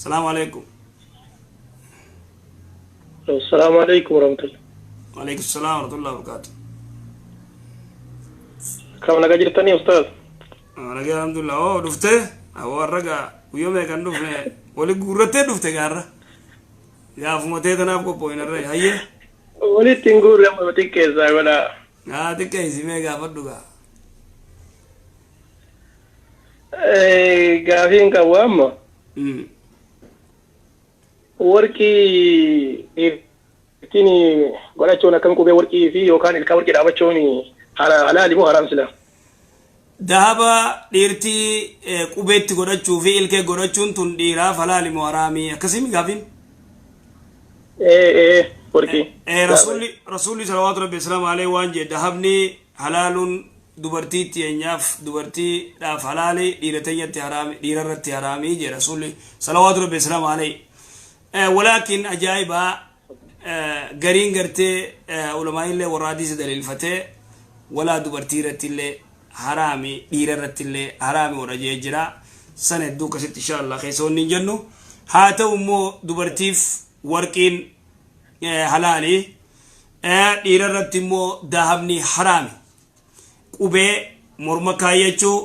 Salaamu alaikum. Assalaamu alaikum warahmatullahi. Waalaikum salaam warahmatullahi wabarakatuh. Kam nagaa jirtanii ustaaz? Nagaa alhamdulillah. Oo dhuftee? Awoo har'a gaa guyyoo meeqan dhufne wali guurrattee dhufte gaarra. Gaafuma tee tanaaf qophooyin har'a hayyee. Walitti hin guurre amma xiqqeessaa godhaa. Haa xiqqeessi mee gaafadhu gaa. Gaafiin qabu amma. Warqii dhiirtiin godhachuun akkam qubee warqii fi yookaan ilkaan warqii dhaabachuun halaali moo haraam sila? Dahaba dhiirtii qubeetti godhachuu fi ilkee godhachuun tun dhiiraaf halaali moo haraami? Akkasii gaafiin? Ee ee warqii. Rasuulli salawaatu rabbi islaam alayhi waan jedhe dahabni halaaluun dubartii teenyaaf dubartiidhaaf halaali dhiira teenyatti haraami dhiira irratti haraami jedhe rasuulli salawaatu rabbi islaam alayhi. Walaakin ajaa'ibaa gariin gartee ulamaa'illee warra hadiisa daliilfatee walaa dubartii irratti illee haraami dhiira irratti illee haraami warra jee jira san hedduu akkasitti insha Allah keessa wanni hin jennu haa ta'u immoo dubartiif warqiin halaali dhiira irratti immoo dahabni haraami qubee morma kaayyachuu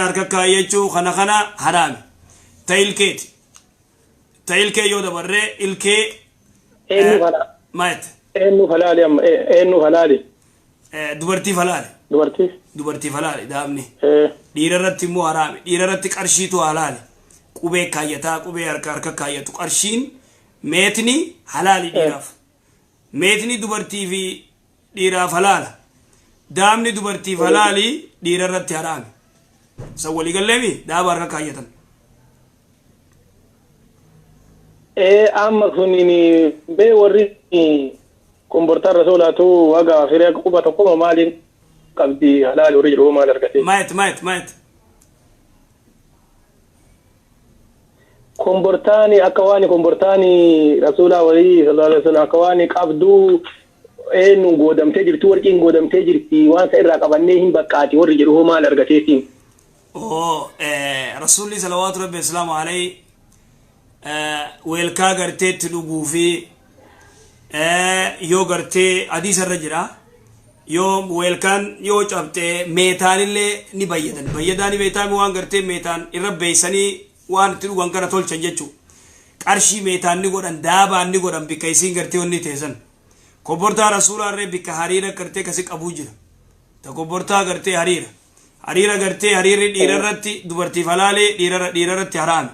harka kaayyachuu kana kana haraami ta ilkeeti ta ilkee yoo dabarree ilkee Eenyuuf halaa? Maayet. Eenyuuf halaali amma? Eenyuuf halaali? Dubartiif halaali. Dubartiif? Dubartiif halaali daabni. Dhiira irratti immoo haraami. Dhiira irratti qarshiitu halaali. Qubee kaayyataa qubee harka harka kaayyatu qarshiin meetni halaali dhiiraaf. Meetni dubartii fi dhiiraaf halaala. Daabni dubartiif halaali dhiira irratti haraami. San walii galleemi daaba harka kaayyatan. Ee amma kunin bee warri kombortaa rasuulaatu waga firee quba tokkoma maaliin qabdi halaali warri jedhu maal argate? Maayet maayet maayet. Kombortaani akka waan kombortaani rasuulaa walii sallallahu alaihi wasallam akka waan qabduu eenyu goodamtee jirti warqiin goodamtee jirti waan isa irraa qabannee hin baqqaati warri jedhu hoo maal argateetiin? Oo rasuulli salawaatu rabbi islaamu alayhi weelkaa gartee itti dhuguu fi yoo gartee hadiisa irra jira yoo weelkaan yoo cabxe meetaanillee ni bayyadan bayyadaani meetaan waan gartee meetaan irra beeysanii waan itti dhugan kana tolchan jechuu qarshii meetaan ni godhan daabaan ni godhan bikka isiin gartee wanni teessan kobortaa rasuulaa irree bikka hariira gartee kasi qabuu jira ta kobortaa gartee hariira Hariira gartee hariirri dhiira irratti dubartiif halaalee dhiira dhiira irratti haraami.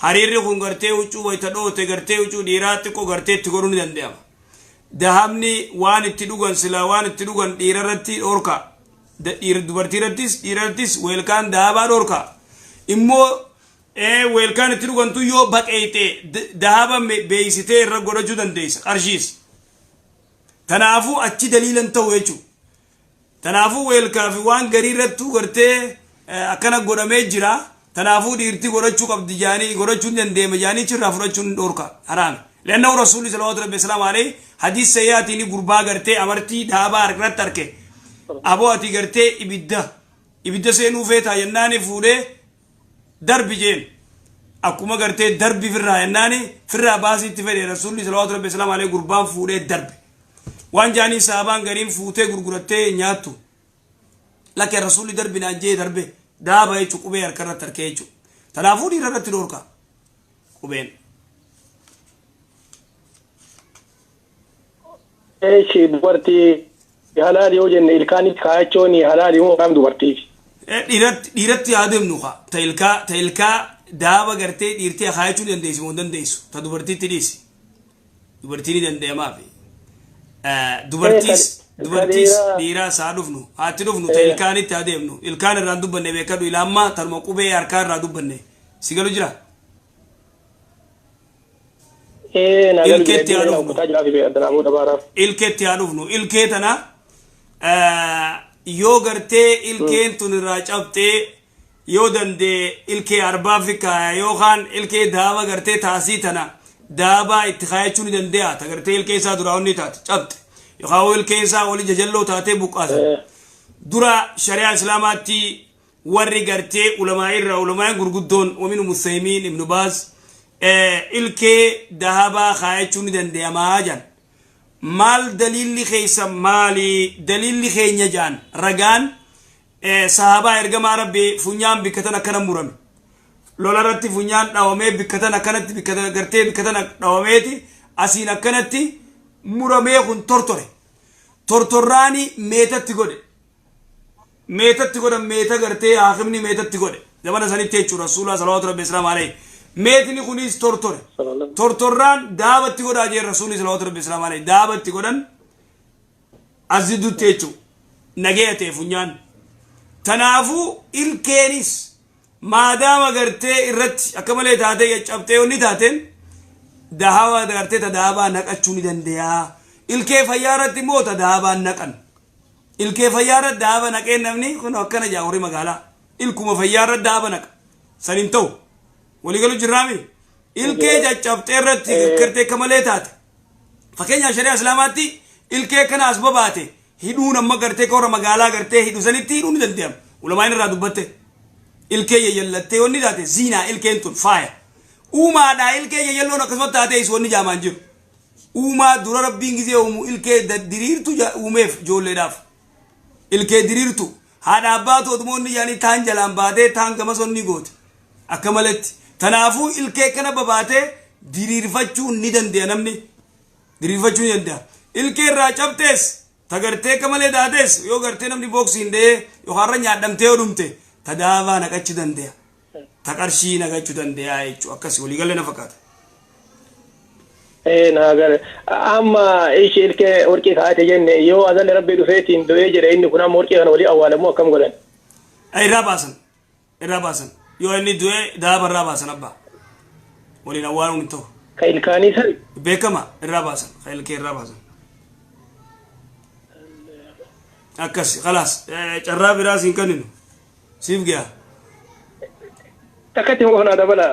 Hariirri kun gartee huccuu wayita dhoote gartee huccuu dhiiraa xiqqoo gartee itti godhuu ni danda'ama. Dahabni waan itti dhugan silaa waan itti dhugan dhiira irratti dhorka. Dhiira dubartii irrattis dhiira irrattis weelkaan dahabaa dhorka. Immoo weelkaan itti dhugantu yoo baqeeyxe dahaba beeysitee irra godhachuu dandeessa qarshiis. Tanaafuu achi daliilan ta'u jechuudha. Tanaafuu weelkaa fi waan garii irrattuu gartee akkana godhamee jira. Tanaafuu dhiirti godhachuu qabdi jaanii godhachuu ni dandeema jaanii achirraa fudhachuun ni dhoorka haraami. Leannahu rasuulli salawaatu rabbi wasalaamu alayhi hadiis sayyaatiin gurbaa gartee amartii daabaa irratti arke. Aboo ati gartee ibidda ibidda seenuu feetaa jennaani fuudhee darbi jeen. Akkuma gartee darbi firraa jennaani firraa baasii itti fedhe rasuulli salawaatu rabbi wasalaamu alayhi gurbaan fuudhee darbe. Waan jaanii sahabaan gariin fuutee gurgurattee nyaattu. Lakkee rasuulli darbi naan jee darbe daaba jechuun qubee harka irratti harkee jechuudha. Tanaafuu dhiira irratti dhoorka qubeen. Eeshi dubartii halaali yoo jenne ilkaanitti kaayachuun halaali moo haram dubartiif? Dhiiratti dhiiratti haa deemnu kaa ta ilkaa ta ilkaa daaba gartee dhiirtii kaayachuu ni dandeessi moo hin dandeessu ta dubartiitti dhiisi. Dubartii ni danda'amaafi. Dubartiis dubartiis dhiiraas haa dhufnu haatti dhufnu ta ilkaanitti haa deemnu ilkaan irraan dubbanne beekadhu ila ammaa tanuma qubee harkaa irraa dubbanne si galu jira. Ilkeetti haa dhufnu. Ilkeetti haa dhufnu ilkee tana yoo gartee ilkeen tun irraa cabxee yoo dandee ilkee arbaa fi kaaya yookaan ilkee daaba gartee taasii tana daabaa itti kaayachuu ni dande'a ta gartee ilkee isaa duraa onni taate cabxe yookaan hoo ilkee isaa oli jajalloo taatee buqqaasan dura shari'aa islaamaatti warri gartee ulamaa irraa ulamaa'in gurguddoon wamin musaymiin ibnu baaz Ilkee dahabaa kaayachuu ni danda'amaa jedhan. Maal daliilli keessa maali? Daliilli keenya jedhan ragaan sahabaa ergamaa Rabbii funyaan bikkatan akkana murame. Lola irratti funyaan dhawamee bikkatan akkanatti bikkatan gartee bikkatan dhawameeti asiin akkanatti muramee kun tortore. Tortorraani meetatti godhe. Meetatti godhan, meeta gartee haakimni meetatti godhe zamana sanitti jechuudha. Rasuulaa salawaatu rabbi islaam alayhi meetni kunis tortore. Tortorraan daabatti godhaa jee Rasuulli salawaatu rabbi islaam alayhi daabatti godhan as jidduutti jechuudha. Nageya ta'e funyaan. Tanaafuu ilkeenis maadaama gartee irratti akka malee taatee caccabtee wanni taateen dahawa gartee ta dahabaa naqachuu ni danda'a. Ilkee fayyaa irratti immoo ta dahabaa naqan. Ilkee fayyaa irratti dahaba naqee namni kun akkana jaa, warri magaalaa ilkuma fayyaa irratti dahaba naqa, san hin ta'u. Waliigalu jirraami? Ilkee caccabxee irratti gartee akka malee taate, fakkeenyaaf shari'a islaamaatti ilkee kana as babaate hidhuun amma gartee warra magaalaa gartee hidhu sanitti hidhuun ni danda'ama. Ulamaan irraa dubbatte, ilkee yayyallattee wanni taate ziinaa, ilkeen tun faaya uumaadhaa. Ilkee yayyalloon akkasuma taatee is wanni jaamaan jiru. Uumaa dura Rabbiin gizee uumu ilkee diriirtu uumeef ijoolleedhaaf. Ilkee diriirtu haadha abbaatu odumoonni yaanii taan jalaan baatee taan gama sonni goote akka maletti. Tanaafuu ilkee kana babaatee diriirfachuu ni danda'a, namni diriirfachuu ni danda'a. Ilkee irraa cabtees ta gartee akka malee taates, yoo gartee namni booksiin dha'ee yookaan irra nyaadhamtee yoo dhumte, ta daabaa naqachuu danda'a. Ta qarshii naqachuu danda'a jechuudha. Akkasii waliigalee na fakkaata. Ee, naa gale. Amma ishee ilkee warqii kaa'ate jenne, yoo azalli Rabbii dhufeetiin du'ee jedhe, inni kun amma warqii kana walii awwaalamu akkam godhan? Irraa baasan. Irraa baasan. Yoo inni du'e daaba irraa baasan, abbaa. Waliin awwaaluun hin ta'u. Ka ilkaanii san? Beekama, irraa baasan. Ka ilkee irraa baasan. Akkas khalaas, carraa biraa siin kenninu. Siif ga'a. Takkatti qofa naa dabala.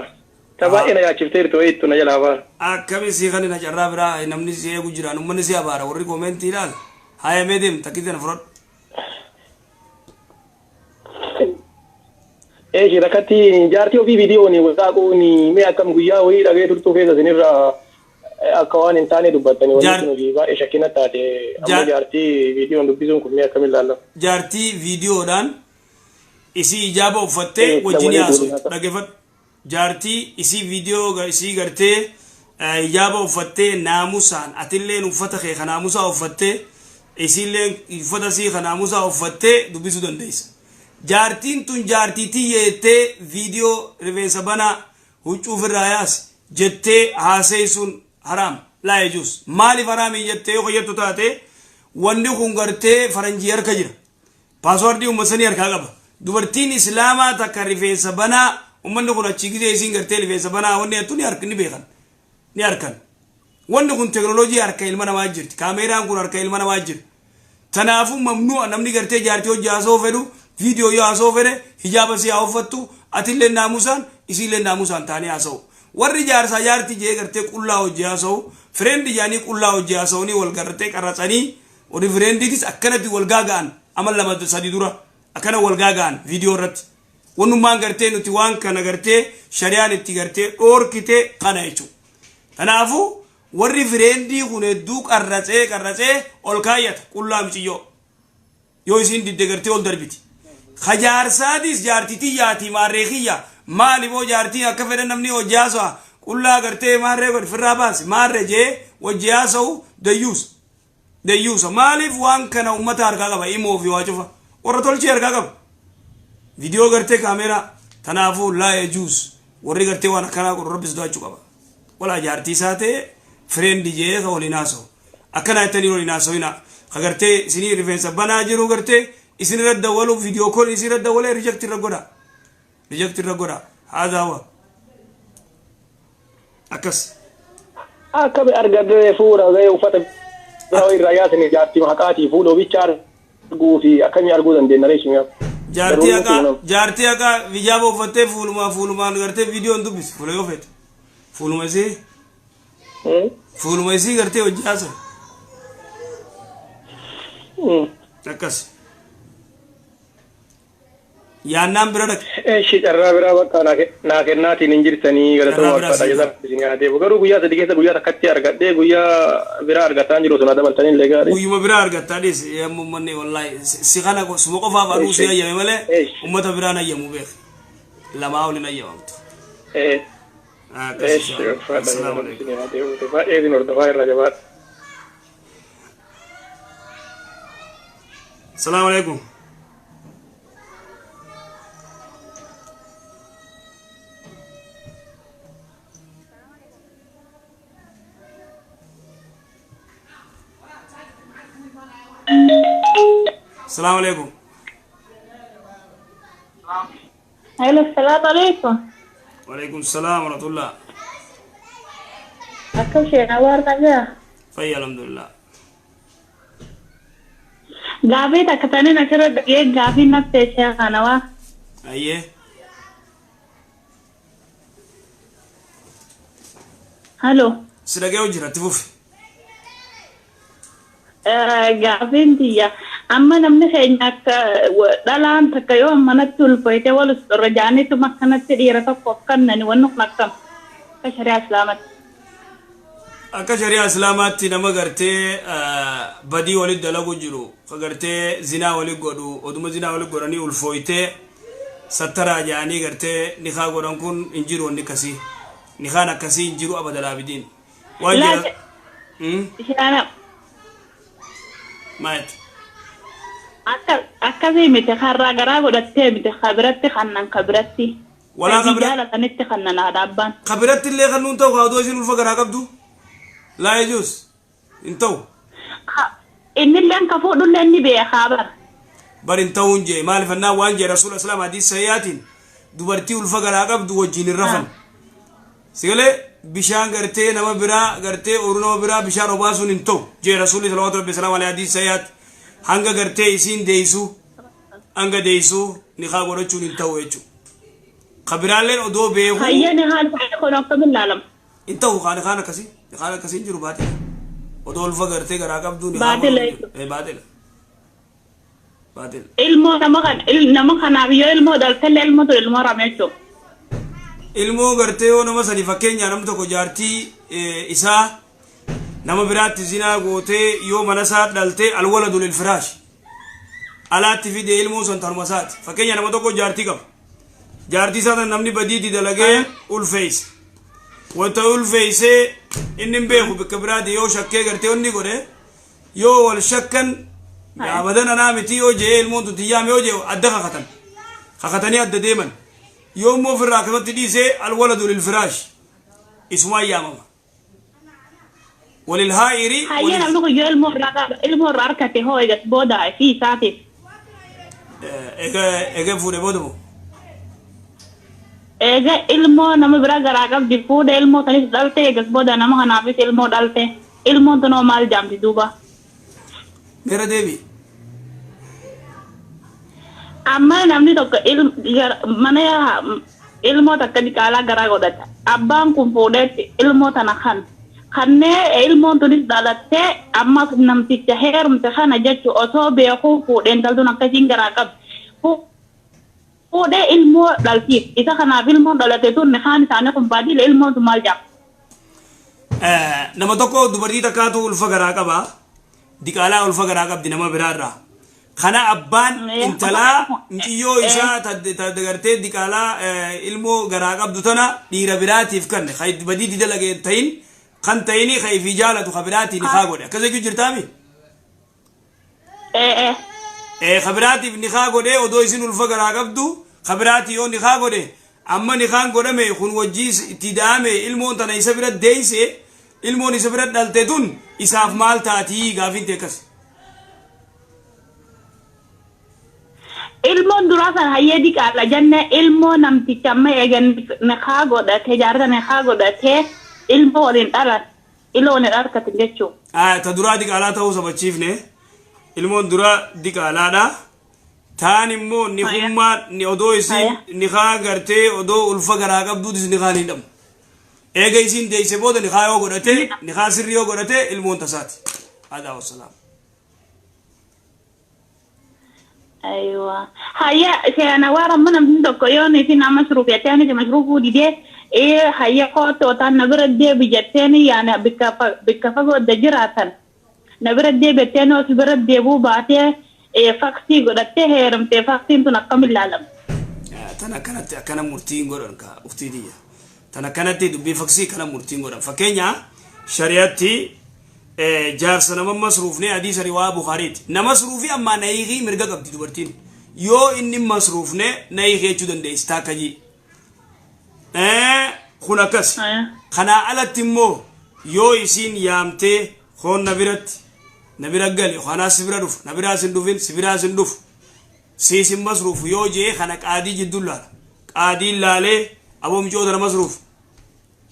Ta baay'ee na yaachifteertu wayiittu na jalaa baara. Akkami sii kennina carraa biraa? Namni si eegu jiraan, uummanni si abaara, warri koomentii ilaal. Haaya, mee deem, takkitti tana fudhadhu. Eeshi, rakkatti jaartii ofii viidiyoon wasaaquun mee akkam? Guyyaa wayii dhagee turtuu keessa isinirraa akka waan hin taane dubbattanii wanni kun hojii baay'ee shakkina taate. Amma jaartii viidiyoon dubbisuun kun mee akkamiin ilaallama? Jaartii viidiyoodhaan isii ijaaba uffattee wajjin haasoftu dhaggeeffadhu. Jaartii isii viidiyoo isii gartee ijaaba uffattee naamusaan, atilleen uffata kee ka naamusaa uffattee, isiilleen uffata isii ka naamusaa uffattee dubbisuu dandeessa. Jaartiin tun jaartii tiyyeettee viidiyoo rifeensa banaa huccuu ofirraa yaasi jettee haaseessuun haraam, laa yajuus. Maaliif haraamii jettee yoo fayyadtu taate, wanni kun gartee faranjii harka jira. Paaswardii uummata sanii harkaa qaba. Dubartiin islaamaa takka rifeensa banaa, uummanni kun achii gizee isiin gartee rifeensa banaa wanni jettu ni harka, ni beekan, ni harkan. Wanni kun teknooloojii harka ilma namaa jirti. Kaameeraan kun harka ilma namaa jira. Tanaafuu mamnu'a. Namni gartee jaartii hojii haasa'uu fedhu, viidiyoo yoo haasa'uu fedhe, hijaaba si haa uffattu, atillee naamusaan isiillee naamusaan taanii haasa'u. Warri jaarsaa jaartii jee gartee qullaa hojii haasa'u, friend jaanii qullaa hojii haasa'anii wal gartee qarratsanii, warri friendiitis akkanatti wal gaaga'an ama lama sadi dura akkana wal gaaga'an viidiyoo irratti. Wannummaan gartee nuti waan kana gartee shari'aan itti gartee dhoorkite kana jechuudha. Kanaafuu warri friendii kun hedduu qarratsee qarratsee ol kaayyata qullaa miciyyoo. Yoo isiin didde gartee ol darbiti. Ka jaarsaatis jaartii tiyyaatii maarree kiyya maali boo, jaartiin akka fedhan namni hojii haasa'a, qullaa gartee maarree godhe firraa baasi maarree jee hojii haasa'u dayyuusa. Dayyuusa maaliif waan kana uummata harkaa qaba, imoo fi waa cufa warra tolchee harkaa qaba. Viidiyoo gartee kaameeraa. Tanaafuu laa yajuus. Warri gartee waan akkanaa godhu Rabbi sodaachuu qaba. Walaa jaartii isaa ta'e friend jee ka waliin haasa'u. Akkana jettanii waliin haasa'inaa. Ka gartee isinii rifeensa banaa jiru gartee isin irra dawwalu, video call isin irra dawwalee, reject irra godha. Reject irra godha. Haadaa wa. Akkas. Akkami argadee fuula gahee uffata biraa irraa yaasanii jaartii haqaatii fuula oficha arguu fi akkamii arguu dandeenya reeshimiyaa? Jaartii haqaa, jaartii haqaa hijaaba uffattee fuulumaa fuulumaan gartee viidiyoon dubbisi fuula yoo feete. Fuuluma isii, fuuluma isii gartee hojii haasa'u. Akkas. Yaannaan bira dhaqe. Eeshi, carraa biraa bakka naa kennaatiin hin jirtanii galatoo. Carraa biraa waaqaadha siin jala isin yaadee garuu guyyaa 3 keessa guyyaa takkatti argadhee guyyaa biraa argataan jiru sun dabaltanii illee gaarii. Guyyuma biraa argattaa dhiis yemmuu ummanni wallaahi si kana suma qofaaf aduu si hayyame malee ummata biraan hayyamu beek. Lamaa ol hin hayyamamtu. Akkas Eeshi, inshallah. ulfaadha. Assalaamu alaikum. Isin yaadee baay'ee isin hordofaa irra jabaadha. Assalaamu alaikum. Assalaamu alaikum. Hello, السلام عليكم. Waalaikum salaam wa rahmatullah. Akkam isheen waar nagaa? Fayya, alhamdulillah. Gaafii takka taniin asirra dhagee gaafii nafte ishee kana waa. Ayyee. Hello. Si dhagee jira, itti fufi. Gaafiin tiyya amma namni keenya akka dhalaan takka yoo manatti ulfooyte wal irra jaaniituma akkanatti dhiira tokkoof kennani, wanni kun akkam akka shari'aa islaamatti? Akka shari'aa islaamaatti nama gartee badii walit dalagu jiru, ka gartee zinaa walit godhu, oduma zinaa walit godhanii ulfooytee sattaraa jedhanii gartee nikaa godhan kun hin jiru. Wanni akkasii, nikaan akkasii hin jiru abadal abidiin. Waan jira. Ishaana. Maayet. Akka akkasii miti, karraa garaa godhattee miti, ka biratti kannan ka biratti. Walaa ka bira- Jaalatanitti kannan haadha abbaan. Ka biratti illee kan nuun ta'u kaa odoo isin ulfa garaa qabdu laa yajuus, hin ta'u. Innilleen ka fuudhullee ni beekaa bara. Bar hin ta'uun jee. Maaliif annaa waan jee rasuula islaam hadiis sayyaatiin dubartii ulfa garaa qabdu wajjin hin rafan. Sigalee bishaan gartee nama biraa gartee ooruu nama biraa bishaan obaasuun hin ta'u jee rasuulli salawaatu rabbi salaam alayhi hadiis sayyaatti. Hanga gartee isiin deeysu, hanga deeysu nikaa godhachuun hin ta'u jechuudha. Ka biraalleen odoo beeku. Hayyani haal kun akkamiin ilaalama? Hin ta'u kaan kaan akkasii kaan akkasii hin jiru, baatila. Odoo ulfa gartee garaa qabdu nikaa Baatila. godhuun hin jiru. Baatila. Baatila. Ilmoo nama kan nama kanaaf yoo ilmoo dhaltellee ilmoo tun ilmoo rame jechuudha. Ilmoo gartee yoo nama sadi, fakkeenyaa namni tokko jaartii isaa nama biraatti zinaa gootee yoo mana isaa dhaltee, alwaladu lilfiraash, alaatti fide, ilmoon san tanuma isaati. Fakkeenya nama tokko jaartii qaba. Jaartii isaa tan namni badiitti dalagee ulfeeyse. Wanta ulfeeysee inni hin beeku, bakka biraati yoo shakkee gartee inni godhe, yoo wal shakkan, abadan anaa miti yoo jee, ilmoon tun tiyyaame yoo jee, adda kakatan, kakatanii adda deeman. Yoo immoo ofirraa akkasumatti dhiisee, alwaladu lilfiraash, isumaan yaamama walil haa'iri. Hayyee, namni kun yoo ilmoo irraa ilmoo irraa argate hoo egas booda fi isaatiif? Ega ega fuudhe booda moo? Eega ilmoo nama bira garaa qabdi fuudhe, ilmoo sanis dhalte, egas booda nama kanaafis ilmoo dhalte, ilmoon tunoo maal jaamti duuba? Meera deebi. Amma namni tokko mana ilmoo takka diqaalaa garaa godhata. Abbaan kun fuudheetti ilmoo tana kan kannee ilmoon tunis dhalattee, amma namticha heerumte kana jechu osoo beekuu fuudheen intaltun akkasiin garaa qabdi. Fuudhee ilmoo dhaltiif isa kanaaf ilmoon dhalate tun kaan isaanii kun baadiyyaa, ilmoon tun maal jaama? Nama tokko, dubartii takkaatu ulfa garaa qaba. Diqaalaa ulfa garaa qabdi nama biraarraa. Kana abbaan intalaa muciyyoo isaa ta gartee diqaalaa ilmoo garaa qabdu tana dhiira biraatiif kanne, kan itti badiitti dalagee ta'in kan ta'ini kan ifii jaalatu ka biraatiin nikaa godhe, akkas jechuu jirtaami? Ee. Ka biraatiif nikaa godhee odoo isin ulfa garaa qabdu ka biraatii yoo nikaa godhe, amma nikaan godhame kun wajjii itti da'ame, ilmoon tana isa bira deeyse, ilmoon isa bira dhalte tun isaaf maal taatii gaafiin ta'e akkas. Ilmoon duraa sana hayyee diqaala jenne, ilmoo namticha amma eegan nikaa godhate, jaarsa nikaa godhatee ilmoo waliin dhalan, ilmoo waliin argatan jechuudha. Ta duraa diqaalaa ta'uu sabachiifne, ilmoon duraa diqaalaadha. Taan immoo nikummaa ni odoo isiin nikaa gartee odoo ulfa garaa qabduutis nikaan hin hidhamu. Eega isiin deeyse booda nikaa yoo godhate, nikaa sirrii yoo godhate, ilmoon tasaati. Hadaa wassalaam. Aywa. Hayya seena waan amma namni tokko yoo niitiin nama masruuf jettee ani masruufuu didee hayya koottoo ta'an na bira deebi jetteen yaani bikka fagoo adda jiraatan na bira deebitteen os bira deebuu baatee faksii godhattee heerumtee faksiin tun akkam ilaalama? Tan akkanatti akkana murtiin godhan ka uftii tiyya. Tan akkanatti dubbii faksii kana murtiin godhan. Fakkeenya shari'atti jaarsa nama masruufne hadiisa riwaa Bukaariiti. Nama masruufi ammaa nahiikii mirga qabdi dubartiin. Yoo inni masruufne nahiikii jechuu dandeessi taakka jii. Kun akkas. Kanaa alatti immoo yoo isiin yaamtee hoon na biratti na bira gali kanaa si bira dhufu na biraas hin dhufin si biraas hin dhufu siis hin masruufu yoo jee kana qaadii jidduu laala. Qaadiin laalee aboo micoota na masruufu.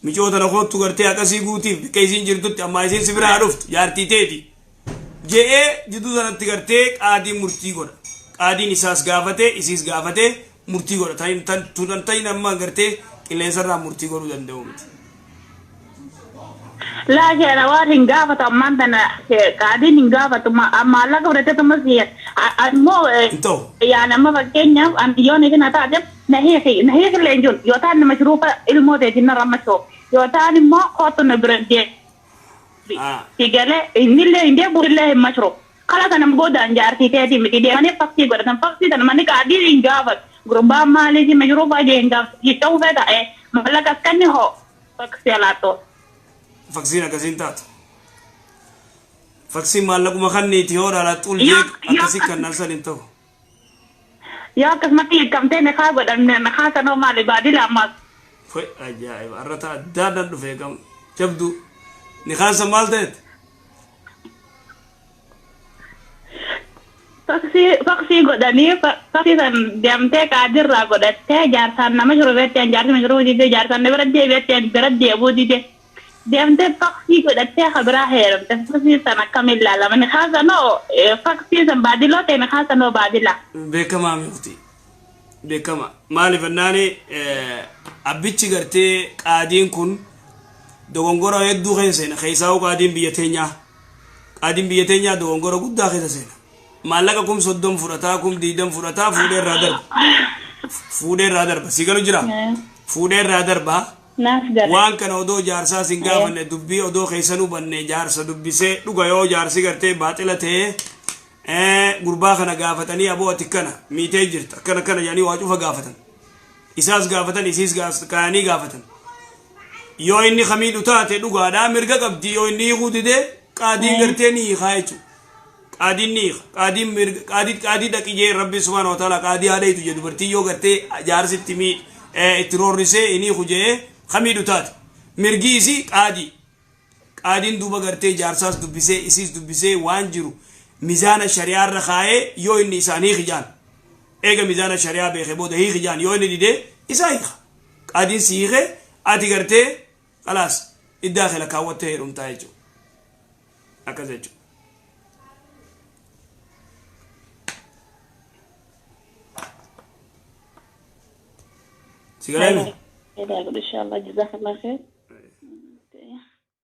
Micoota na koottu gartee akkasii guutiif bikka isiin jirtutti ammaa isiin si biraa dhuftu jaartii teeti. Je'ee jidduu sanatti gartee qaadiin murtii godha. Qaadiin isaas gaafatee isiis gaafatee murtii godha. Tan ta'in amma gartee qilleensarraa murtii godhuu danda'u miti. Laa seera waan hin gaafatu ammaan tana qaadiin hin gaafatu maallaqa fudhateetuma ammoo yaani amma fakkeenyaaf yoo ni kana taate na hiiki na hiiki illee hin jiru yoo ta'an mashruufa ilmoo teetiin narra mashoo yoo ta'an immoo kootu na bira deebi si galee innillee hin deebi'u illee hin mashruuf kala kana boodaan jaartii teetii miti deemanii faksii godhatan faksii sana manni qaadii hin gaafatu gurbaan maaliif mashruufa jee hin gaafatu jecha ufee ta'e maallaqa akkanni hoo faksii alaattoo. Faksiin akkasiin taatu. Faksiin maallaquma kanniiti yoo dhaala xul jee akkasii kannaan san hin ta'u. Yoo akkasumatti hiikamtee nikaa godhamne nikaa sanoo maali baadila ammaas. Foi ajaa'iba har'a ta'a adda addaan dhufee gam jabdu nikaan san maal ta'eet? Faksii godhanii faksii san deemtee qaadirraa godhattee jaarsaan nama shurubeetteen jaarsi mashuruu didee jaarsaan na bira deebi'etteen bira deebuu didee. Deemtee faksii godhattee kabiraa heerumte faksii san akkamiin ilaalama nikaa sanoo faksii san baadiloo ta'e nikaa sanoo baadila. Beekamaa miti. Beekama. Maaliif ennaani abbichi gartee qaadiin kun dogongora hedduu keessa seena. Keessaa'uu qaadiin biyya teenyaa. Qaadiin biyya teenyaa dogongora guddaa keessa seena. Maallaqa 30,000 fudhataa 20,000 fudhataa fuudhee irraa darba. Fuudhee irraa darba. Si galu jira? Fuudhee irraa darba. Waan kana odoo jaarsaas hin gaafanne dubbii odoo keessan hubanne jaarsa dubbisee dhuga yoo jaarsi gartee baaxila ta'ee gurbaa kana gaafatanii aboo ati kana miitee jirta akkana kana jedhanii waa cufa gaafatan. Isaas gaafatan isiis kaanii gaafatan. Yoo inni kamiidhu taate dhugaadhaa mirga qabdi yoo inni hiikuu didee qaadiin gartee ni hiikaa jechuudha. Qaadiin ni hiika. Qaadiin mirga qaadii qaadii dhaqi jee rabbi subhaanahu wa ta'ala qaadii haadha hiitu jee dubartii yoo gartee jaarsitti itti roorrisee inni hiiku jee kamiidhu taate. Mirgi isii qaadii. Qaadiin duuba gartee jaarsaas dubbisee isiis dubbisee waan jiru mizaana shari'aarra kaa'ee yoo inni isaan hiiki jaan. Eega mizaana shari'aa beekee booda hiiki jaan yoo inni didee isaa hiika. Qaadiin si hiikee ati gartee khalaas iddaa kee lakkaawwattee heerumtaa jechuudha. Akkas jechuudha. Si galee? Inshallah jazakallah khair.